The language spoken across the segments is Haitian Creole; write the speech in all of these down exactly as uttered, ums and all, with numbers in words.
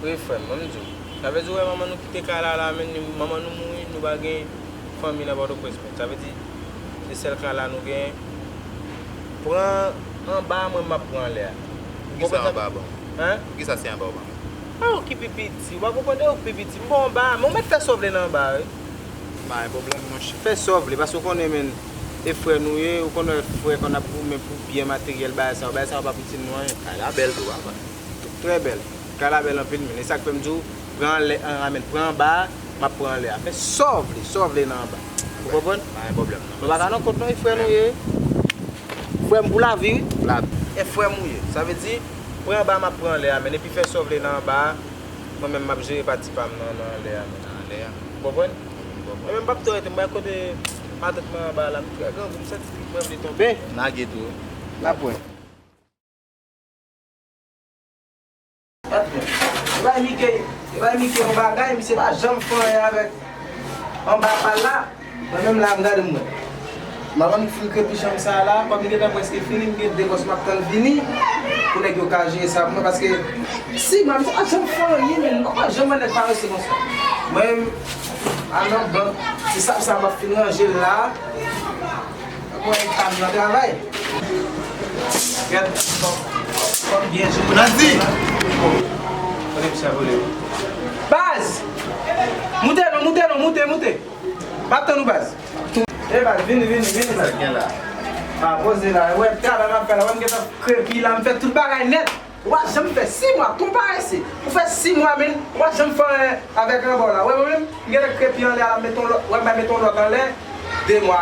Wi, frè m, ban m di w. Sa vle di, ou wè manman nou kite kay la, la, men manman nou mouri, nou pa gen fanmi nan Pòtoprens, men. Sa vle di, se sèl kay la nou gen. Pran anba a, mwen, m ap pran anlè a. Pou kisa anba a bon? Hein? Pou kisa se anba ou ban mwen? A, ou ki pi piti, ou pa konprann, e ou ki pi piti. M ba w anba a, men ou mèt fè sa w vle nan anba a, wi. Pa gen pwoblèm, monchè. Fè sa w vle, paske ou konnen, men, e frè nou ye, ou konnen frè konn ap goumen pou byen materyèl, bagay sa yo, bagay sa yo pa piti nou anyen. Kay la bèl tou, papa. Trè bèl. Kay la bèl anpil, men. E sa k fè m di w, pran anlè, an, amèn, pran anba a, m ap pran anlè a. Fè sa w vle, sa w vle nan anba. Ou konprann? Pa gen pwoblèm, non. Nou pa ka nan kont, non, e frè nou ye. Frè m pou lavi, wi. Lavi. E frè m ou ye. Sa vle di, pran anba a, m ap pran anlè a, men. Epi fè sa w vle nan anba a. Mwen menm, m ap jere pati pa m nan, nan anlè a, men. Nan anlè a. Ou konprann? M konprann. Mwen menm, m p ap twò rete, m pral kote matant mwen anba la. M trè grangou, m santi pye mwen vle tonbe. Lage tou. N ap wè. Patwon, yo bay Mickey, yo bay Mickey yon bagay, misye pa janm fè anyen avèk anba pa l la. Mwen menm la, m gade m wè. M ap annik fin krepi chanm sa a la, kòm li gentan prèske fini, m gen de bòs m ap tann vini, pou nèg yo ka jere sa pou mwen, paske si mwen, misye pa janm fè anyen, men m pa janm wè nèg parese konsa. Mwen, a nan bank, se sa, sa m ap fin ranje l la. Mwen pa nan travay. Gad, fòk, fòk byen jwe. Nancy! Kote misye vole? Baz! Moute non, moute non, moute, moute. M ap tann ou, baz. E baz, vini, vini, vini, baz. Sa gen la? A, poze la. Wè, travay m ap fè la. Wè, m gentan krepi la, m fè tout bagay nèt. Ou pa janm fè sis mwa, ton parese. Ou fè sis mwa, men ou pa janm fè anyen avèk anba w la. Wè, mwen menm, m genlè krepi anlè a la, m mete yon lòt, wè, m bay mete yon lòt anlè, de mwa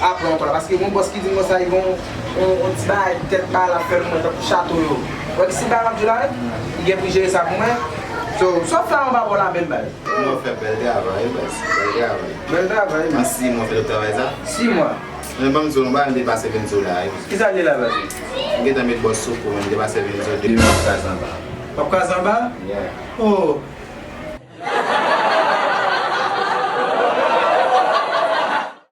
apre ankò la. Paske yon bòs ki di m konsa, li gen yon, yon, yon ti bagay tèt bagay la fè l mwen tankou chato yo. Wè, si bagay m ap di la, wi, li gen pou jere sa pou mwen. So, sa w fè anba w la menm, baz? Mwen fè bèl travay, baz. Bèl travay. Bèl travay. An sis mwa, w fè tout travay sa? Sis mwa. Men ban m di w, nou pa al depase vennzo la, wi. Kisa l ye la, baz? M gentan met bòs sou kou, men m depase vennzo depi m ap kraze anba. W ap kraze anba? Yeah. Oh,